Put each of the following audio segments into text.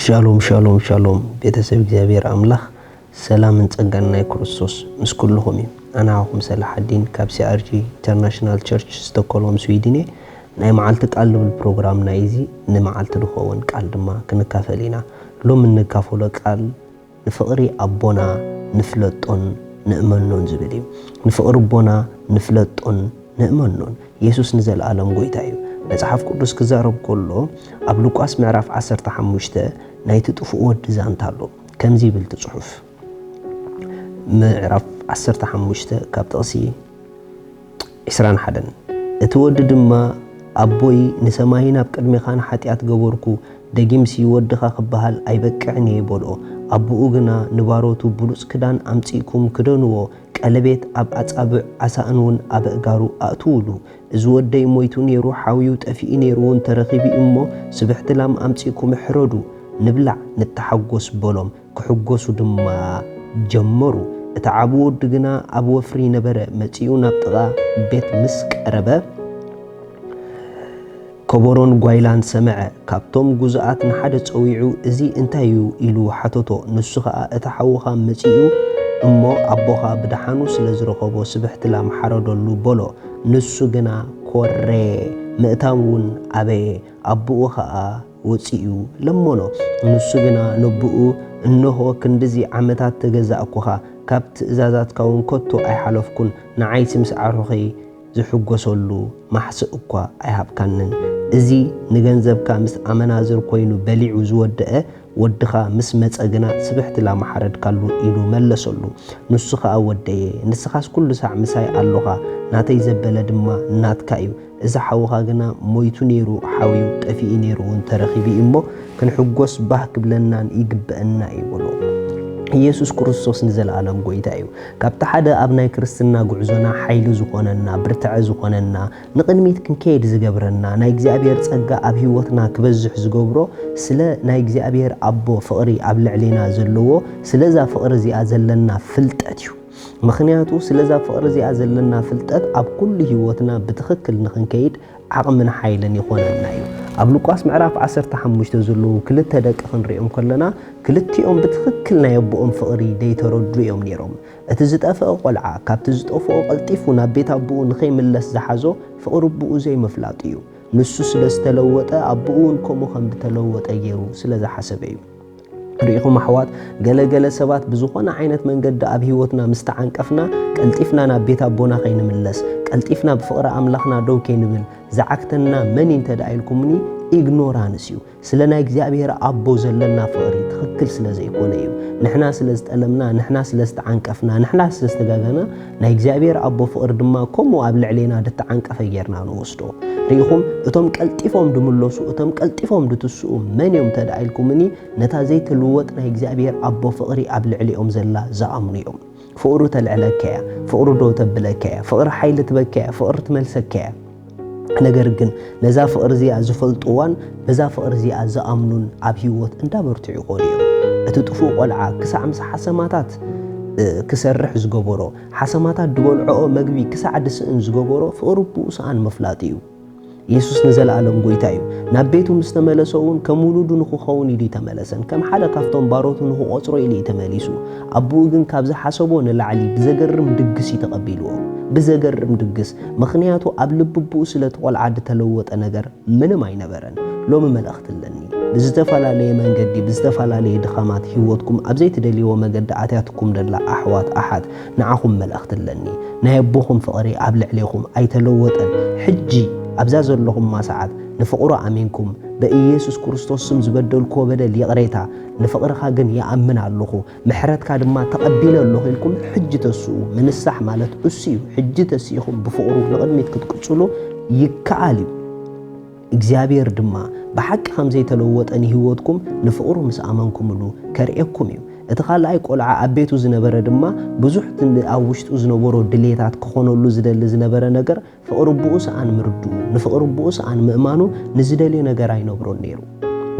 ሻሎም ሻሎም ሻሎም፣ ቤተሰብ እግዚኣብሔር ኣምላኽ ሰላምን ጸጋን ናይ ክርስቶስ ምስ ኩልኹም እዩ። ኣነ ኣኹም ሰላሓዲን ካብ ሲኣርጂ ኢንተርናሽናል ቸርች ስቶኮልም ስዊድን እየ። ናይ መዓልቲ ቃል ልብል ፕሮግራም ናይ እዚ ንመዓልቲ ዝኸውን ቃል ድማ ክንካፈል ኢና። ሎም እንካፈሎ ቃል ንፍቕሪ ኣቦና ንፍለጦን ንእመኖን ዝብል እዩ። ንፍቕሪ ኣቦና ንፍለጦን ንእመኖን። የሱስ ንዘለኣለም ጎይታ እዩ። መጽሓፍ ቅዱስ ክዛረብ ከሎ ኣብ ሉቃስ ምዕራፍ ዓሰርተ ሓሙሽተ ናይቲ ጥፉእ ወዲ ዛንታ ኣሎ። ከምዚ ይብል እቲ ጽሑፍ። ምዕራፍ ዓሰርተ ሓሙሽተ ካብ ጥቕሲ ዕስራን ሓደን። እቲ ወዲ ድማ ኣቦይ ንሰማይን ኣብ ቅድሜኻን ሓጢኣት ገበርኩ፣ ደጊምሲ ወድኻ ክበሃል ኣይበቅዕን እየ በልኦ። ኣቦኡ ግና ንባሮቱ ብሉጽ ክዳን ኣምጺእኩም ክደንዎ፣ ቀለቤት ኣብ ኣጻብዕ ኣሳእን እውን ኣብ ኣእጋሩ ኣእትውሉ። እዚ ወደይ ሞይቱ ነይሩ ሓውዩ ጠፊኡ ነይሩ እውን ተረኺቡ እሞ ስብሕቲ ላም ኣምጺእኩም ሕረዱ ንብላዕ ንተሓጎስ በሎም። ክሕጎሱ ድማ ጀመሩ። እቲ ዓቢ ወዱ ግና ኣብ ወፍሪ ነበረ። መጺኡ ናብ ጥቓ ቤት ምስ ቀረበ ከበሮን ጓይላን ሰምዐ። ካብቶም ጉዙኣት ንሓደ ጸዊዑ፣ "እዚ እንታይ እዩ?" ኢሉ ሓተቶ። ንሱ ኸኣ፣ "እቲ ሓውኻ መጺኡ እሞ ኣቦኻ ብደሓኑ ስለ ዝረኸቦ ስብሕቲ ላም ሓረደሉ" በሎ። ንሱ ግና ኮሬ፣ ምእታው እውን ኣበየ። ኣቦኡ ኸኣ ወጺኡ ለመኖ። ንሱ ግና ነቦኡ፣ "እንሆ ክንድዚ ዓመታት ተገዛእኩኻ፣ ካብ ትእዛዛትካ እውን ከቶ ኣይሓለፍኩን፣ ንዓይሲ ምስ ኣዕሩኸይ ዝሕጎሰሉ ማሕስእ እኳ ኣይሃብካንን። እዚ ንገንዘብካ ምስ ኣመናዝር ኮይኑ በሊዑ ዝወደአ ወድኻ ምስ መጸ ግና ስብሕቲ ላም ሓረድካሉ" ኢሉ መለሰሉ። ንሱ ኸኣ፣ "ወደየ፣ ንስኻስ ኩሉ ሳዕ ምሳይ ኣሎኻ፣ ናተይ ዘበለ ድማ ናትካ እዩ። እዚ ሓውኻ ግና ሞይቱ ነይሩ ሓውዩ፣ ጠፊኡ ነይሩ እውን ተረኺቡ እዩ እሞ፣ ክንሕጎስ ባህ ክብለናን ይግብአና እዩ" በሎ። ኢየሱስ ክርስቶስ ንዘለኣለም ጎይታ እዩ። ካብቲ ሓደ ኣብ ናይ ክርስትና ጉዕዞና ሓይሊ ዝኾነና፣ ብርትዐ ዝኾነና፣ ንቕድሚት ክንከይድ ዝገብረና፣ ናይ እግዚኣብሔር ጸጋ ኣብ ህይወትና ክበዝሕ ዝገብሮ፣ ስለ ናይ እግዚኣብሔር ኣቦ ፍቕሪ ኣብ ልዕሌና ዘለዎ፣ ስለዛ ፍቕሪ እዚኣ ዘለና ፍልጠት እዩ። ምኽንያቱ ስለዛ ፍቕሪ እዚኣ ዘለና ፍልጠት ኣብ ኩሉ ህይወትና ብትኽክል ንኽንከይድ ዓቕምን ሓይልን ይኾነና እዩ። ኣብ ሉቃስ ምዕራፍ ዓሰርተ ሓሙሽተ ዘለዉ ክልተ ደቂ ክንሪኦም ከለና፣ ክልቲኦም ብትኽክል ናይ ኣቦኦም ፍቕሪ ደይተረዱ እዮም ነይሮም። እቲ ዝጠፍአ ቆልዓ ካብቲ ዝጠፍኦ ቀልጢፉ ናብ ቤት ኣቦኡ ንኸይምለስ ዝሓዞ ፍቕሪ ኣቦኡ ዘይምፍላጡ እዩ። ንሱ ስለ ዝተለወጠ ኣቦኡ እውን ከምኡ ከም ዝተለወጠ ገይሩ ስለ ዝሓሰበ እዩ። ርኢኹም ኣሕዋት፣ ገለ ገለ ሰባት ብዝኾነ ዓይነት መንገዲ ኣብ ህይወትና ምስ ተዓንቀፍና፣ ቀልጢፍና ናብ ቤት ኣቦና ከይንምለስ፣ ቀልጢፍና ብፍቕሪ ኣምላኽና ደው ከይንብል ዝዓግተና መን እዩ እንተ ደኣ ኢልኩምኒ፣ ኢግኖራንስ እዩ። ስለ ናይ እግዚኣብሔር ኣቦ ዘለና ፍቕሪ ትኽክል ስለ ዘይኮነ እዩ። ንሕና ስለ ዝጠለምና፣ ንሕና ስለ ዝተዓንቀፍና፣ ንሕና ስለ ዝተጋገና፣ ናይ እግዚኣብሔር ኣቦ ፍቕሪ ድማ ከምኡ ኣብ ልዕሌና ዝተዓንቀፈ ጌርና ንወስዶ። ርኢኹም፣ እቶም ቀልጢፎም ድምለሱ፣ እቶም ቀልጢፎም ድትስኡ መን እዮም እንተ ደኣ ኢልኩምኒ፣ ነታ ዘይትልወጥ ናይ እግዚኣብሔር ኣቦ ፍቕሪ ኣብ ልዕሊኦም ዘላ ዝኣምኑ እዮም። ፍቕሩ ተልዕለካ እያ፣ ፍቕሩ ደው ተብለካ እያ፣ ፍቕሪ ሓይሊ ትበካ እያ፣ ፍቕሪ ትመልሰካ እያ። ነገር ግን ነዛ ፍቕሪ እዚኣ ዝፈልጥዋን በዛ ፍቕሪ እዚኣ ዝኣምኑን ኣብ ህይወት እንዳበርትዑ ይኾኑ እዮም። እቲ ጥፉእ ቆልዓ ክሳዕ ምስ ሓሰማታት፣ እ፣ ክሰርሕ ዝገበሮ፣ ሓሰማታት ድበልዕኦ መግቢ ክሳዕ ድስእን ዝገበሮ ፍቕሪ ኣቦኡ ሰኣን ምፍላጥ እዩ። የሱስ ንዘለኣለም ጎይታ እዩ። ናብ ቤቱ ምስ ተመለሰ እውን ከም ውሉዱ ንኽኸውን ኢሉ ኣይተመለሰን። ከም ሓደ ካብቶም ባሮቱ ንኽቖጽሮ ኢሉ እዩ ተመሊሱ። ኣቦኡ ግን ካብ ዝሓሰቦ ንላዕሊ ብዘገርም ድግስ እዩ ተቐቢልዎ። ብዘገርም ድግስ። ምኽንያቱ ኣብ ልቢ ኣቦኡ ስለቲ ቆልዓ ድተለወጠ ነገር ምንም ኣይነበረን። ሎሚ መልእኽቲ ኣለኒ። ብዝተፈላለየ መንገዲ፣ ብዝተፈላለየ ድኻማት ህይወትኩም ኣብ ዘይትደልይዎ መገዲ ኣትያትኩም ደላ ኣሕዋት ኣሓት፣ ንዓኹም መልእኽቲ ኣለኒ። ናይ ኣቦኹም ፍቕሪ ኣብ ልዕሌኹም ኣይተለወጠን። ሕጂ ኣብዛ ዘለኹማ ሰዓት ንፍቕሩ ኣሚንኩም፣ በኢየሱስ ክርስቶስ ስም ዝበደልክዎ በደል ይቕሬታ፣ ንፍቕርኻ ግን ይኣምን ኣለኹ፣ ምሕረትካ ድማ ተቐቢለ ኣለኹ ኢልኩም ሕጂ ተስኡ። ምንሳሕ ማለት እሱ እዩ። ሕጂ ተሲእኹም ብፍቕሩ ንቕድሚት ክትቅጽሉ ይከኣል እዩ። እግዚኣብሔር ድማ ብሓቂ ከም ዘይተለወጠ ንህይወትኩም ንፍቕሩ ምስ ኣመንኩምሉ ከርእየኩም እዩ። እቲ ካልኣይ ቆልዓ ኣብ ቤቱ ዝነበረ ድማ ብዙሕ ትን-፣ ኣብ ውሽጡ ዝነበሮ ድሌታት ክኾነሉ ዝደሊ ዝነበረ ነገር ፍቕሪ ኣቦኡ ሰኣን ምርድኡ፣ ንፍቕሪ ኣቦኡ ሰኣን ምእማኑ ንዝደልዮ ነገር ኣይነብሮን ነይሩ።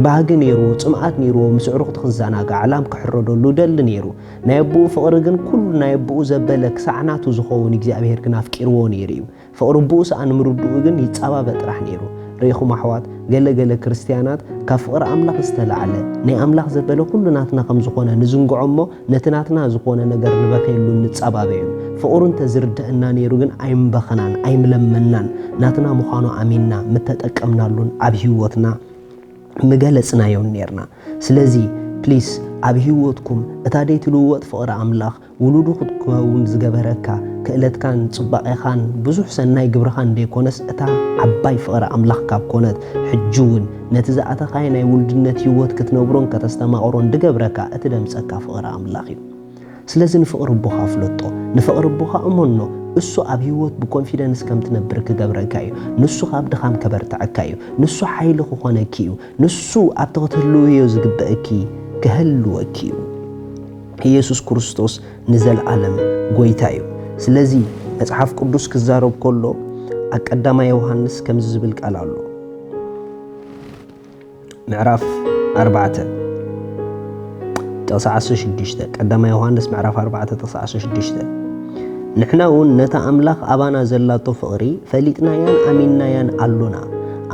ባህጊ ነይርዎ፣ ጽምኣት ነይርዎ፣ ምስ ኣዕሩኽቱ ክዘናጋዕ፣ ላም ክሕረደሉ ደሊ ነይሩ። ናይ ኣቦኡ ፍቕሪ ግን ኩሉ ናይ ኣቦኡ ዘበለ ክሳዕ ናቱ ዝኸውን እግዚኣብሔር ግን ኣፍቂርዎ ነይሩ እዩ። ፍቕሪ ኣቦኡ ሰኣን ምርድኡ ግን ይጸባበ ጥራሕ ነይሩ። ርኢኹም ኣሕዋት፣ ገለ ገለ ክርስትያናት ካብ ፍቕሪ ኣምላኽ ዝተላዕለ ናይ ኣምላኽ ዘበለ ኩሉ ናትና ከም ዝኾነ ንዝንግዖ እሞ ነቲ ናትና ዝኾነ ነገር ንበኽየሉን ንጸባበዩን። ፍቕሩ እንተዝርድአና ነይሩ ግን ኣይምበኸናን ኣይምለመናን። ናትና ምዃኑ ኣሚንና ምተጠቀምናሉን ኣብ ህይወትና ምገለጽናዮን ኔርና። ስለዚ ፕሊስ ኣብ ህይወትኩም እታ ደይትልወጥ ፍቕሪ ኣምላኽ ውሉዱ ክትከውን ዝገበረካ ክእለትካን ጽባቐኻን ብዙሕ ሰናይ ግብርኻን ደይኮነስ እታ ዓባይ ፍቕሪ ኣምላኽ ካብ ኮነት ሕጂ እውን ነቲ ዝኣተኻዮ ናይ ውልድነት ህይወት ክትነብሮን ከተስተማቕሮን ድገብረካ እቲ ደምጸካ ፍቕሪ ኣምላኽ እዩ። ስለዚ ንፍቕሪ ኣቦኻ ኣፍለጦ፣ ንፍቕሪ ኣቦኻ እመኖ። እሱ ኣብ ህይወት ብኮንፊደንስ ከም ትነብር ክገብረካ እዩ። ንሱ ካብ ድኻም ከበርትዐካ እዩ። ንሱ ሓይሊ ክኾነኪ እዩ። ንሱ ኣብቲ ክትህልውዮ ዝግበእኪ ክህልወኪ እዩ። ኢየሱስ ክርስቶስ ንዘለኣለም ጎይታ እዩ። ስለዚ መጽሓፍ ቅዱስ ክዛረብ ከሎ ኣብ ቀዳማይ ዮሃንስ ከምዚ ዝብል ቃል ኣሎ። ምዕራፍ ኣርባዕተ ጥቕሲ ዓሰርተ ሽዱሽተ፣ ቀዳማይ ዮሃንስ ምዕራፍ ኣርባዕተ ጥቕሲ ዓሰርተ ሽዱሽተ፣ ንሕና እውን ነታ ኣምላኽ ኣባና ዘላቶ ፍቕሪ ፈሊጥናያን ኣሚንናያን ኣሎና።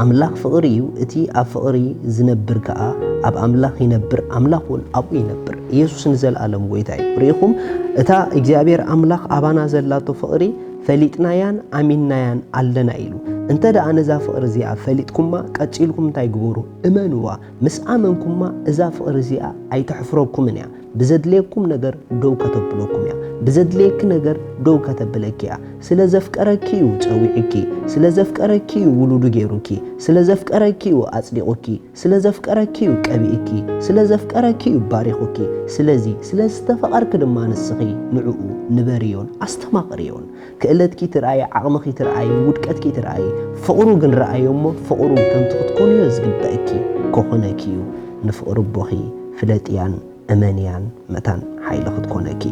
ኣምላኽ ፍቕሪ እዩ፣ እቲ ኣብ ፍቕሪ ዝነብር ከኣ ኣብ ኣምላኽ ይነብር፣ ኣምላኽ እውን ኣብኡ ይነብር። ኢየሱስ ንዘለኣለም ጎይታ እዩ። ርኢኹም፣ እታ እግዚኣብሔር ኣምላኽ ኣባና ዘላቶ ፍቕሪ ፈሊጥናያን ኣሚንናያን ኣለና ኢሉ። እንተ ደኣ ነዛ ፍቕሪ እዚኣ ፈሊጥኩማ፣ ቀጺልኩም እንታይ ግበሩ? እመንዋ። ምስ ኣመንኩማ፣ እዛ ፍቕሪ እዚኣ ኣይተሕፍረኩምን እያ። ብዘድልየኩም ነገር ደው ከተብለኩም እያ። ብዘድልየኪ ነገር ደው ከተብለኪ እያ። ስለ ዘፍቀረኪ እዩ ጸዊዕኪ። ስለ ዘፍቀረኪ እዩ ውሉዱ ገይሩኪ። ስለ ዘፍቀረኪ እዩ ኣጽዲቑኪ። ስለ ዘፍቀረኪ እዩ ቀቢእኪ። ስለ ዘፍቀረኪ እዩ ባሪኹኪ። ስለዚ፣ ስለ ዝተፈቐርኪ ድማ ንስኺ ንዕኡ ንበርዮን ኣስተማቕርዮን። ክእለትኪ ትርኣይ፣ ዓቕምኺ ትርኣይ፣ ውድቀትኪ ትርኣይ። ፍቕሩ ግን ረኣዮ እሞ፣ ፍቕሩ ከምቲ ክትኮንዮ ዝግበእኪ ክኾነኪ እዩ። ንፍቕሪ ኣቦኺ ፍለጥያን እመንያን መታን ሓይሊ ክትኮነኪ።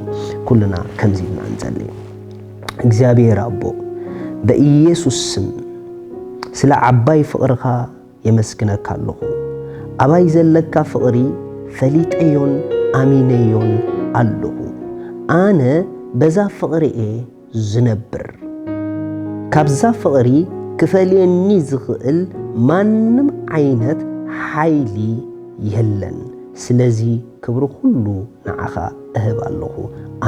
ኩልና ከምዚ ኢልና ንጸሊ። እግዚኣብሔር ኣቦ፣ በኢየሱስ ስም ስለ ዓባይ ፍቕርኻ የመስግነካ ኣለኹ። ኣባይ ዘለካ ፍቕሪ ፈሊጠዮን ኣሚነዮን ኣለኹ። ኣነ በዛ ፍቕሪ እየ ዝነብር። ካብዛ ፍቕሪ ክፈልየኒ ዝኽእል ማንም ዓይነት ሓይሊ የለን። ስለዚ ክብሪ ኩሉ ንዓኻ እህብ ኣለኹ።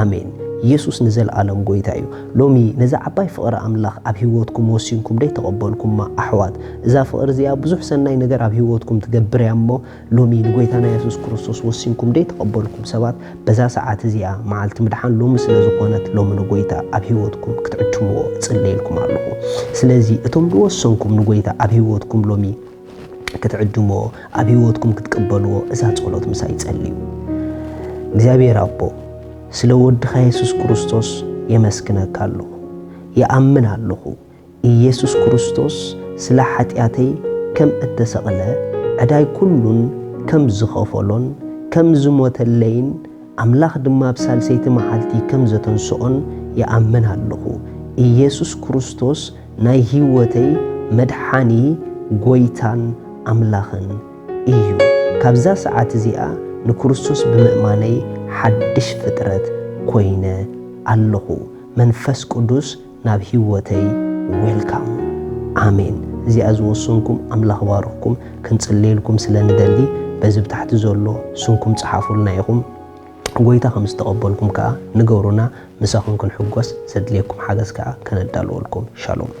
ኣሜን። የሱስ ንዘለኣለም ጎይታ እዩ። ሎሚ ነዛ ዓባይ ፍቕሪ ኣምላኽ ኣብ ህይወትኩም ወሲንኩም ደይተቐበልኩማ ኣሕዋት፣ እዛ ፍቕሪ እዚኣ ብዙሕ ሰናይ ነገር ኣብ ህይወትኩም ትገብር እያ እሞ፣ ሎሚ ንጎይታና የሱስ ክርስቶስ ወሲንኩም ደይተቐበልኩም ሰባት፣ በዛ ሰዓት እዚኣ፣ መዓልቲ ምድሓን ሎሚ ስለ ዝኾነት፣ ሎሚ ንጎይታ ኣብ ህይወትኩም ክትዕድምዎ እጽለየልኩም ኣለኹ። ስለዚ እቶም ዝወሰንኩም ንጎይታ ኣብ ህይወትኩም ሎሚ ክትዕድምዎ፣ ኣብ ህይወትኩም ክትቅበልዎ እዛ ጸሎት ምሳይ ጸልዩ። እግዚኣብሔር ኣቦ፣ ስለ ወድኻ የሱስ ክርስቶስ የመስግነካ ኣለኹ። ይኣምን ኣለኹ፣ ኢየሱስ ክርስቶስ ስለ ሓጢኣተይ ከም እተሰቕለ፣ ዕዳይ ኩሉን ከም ዝኸፈሎን ከም ዝሞተለይን፣ ኣምላኽ ድማ ኣብ ሳልሰይቲ መዓልቲ ከም ዘተንስኦን ይኣምን ኣለኹ። ኢየሱስ ክርስቶስ ናይ ህይወተይ መድሓኒ፣ ጎይታን ኣምላኽን እዩ። ካብዛ ሰዓት እዚኣ ንክርስቶስ ብምእማነይ ሓድሽ ፍጥረት ኮይነ ኣለኹ። መንፈስ ቅዱስ ናብ ህይወተይ ዌልካም። ኣሜን። እዚኣ ዝወሰንኩም ኣምላኽ ባርኽኩም። ክንጽልየልኩም ስለ ንደሊ በዚ ብታሕቲ ዘሎ ስምኩም ጽሓፉልና ኢኹም። ጎይታ ከም ዝተቐበልኩም ከኣ ንገሩና። ምሳኹም ክንሕጎስ ዘድልየኩም ሓገዝ ከኣ ከነዳልወልኩም። ሻሎም።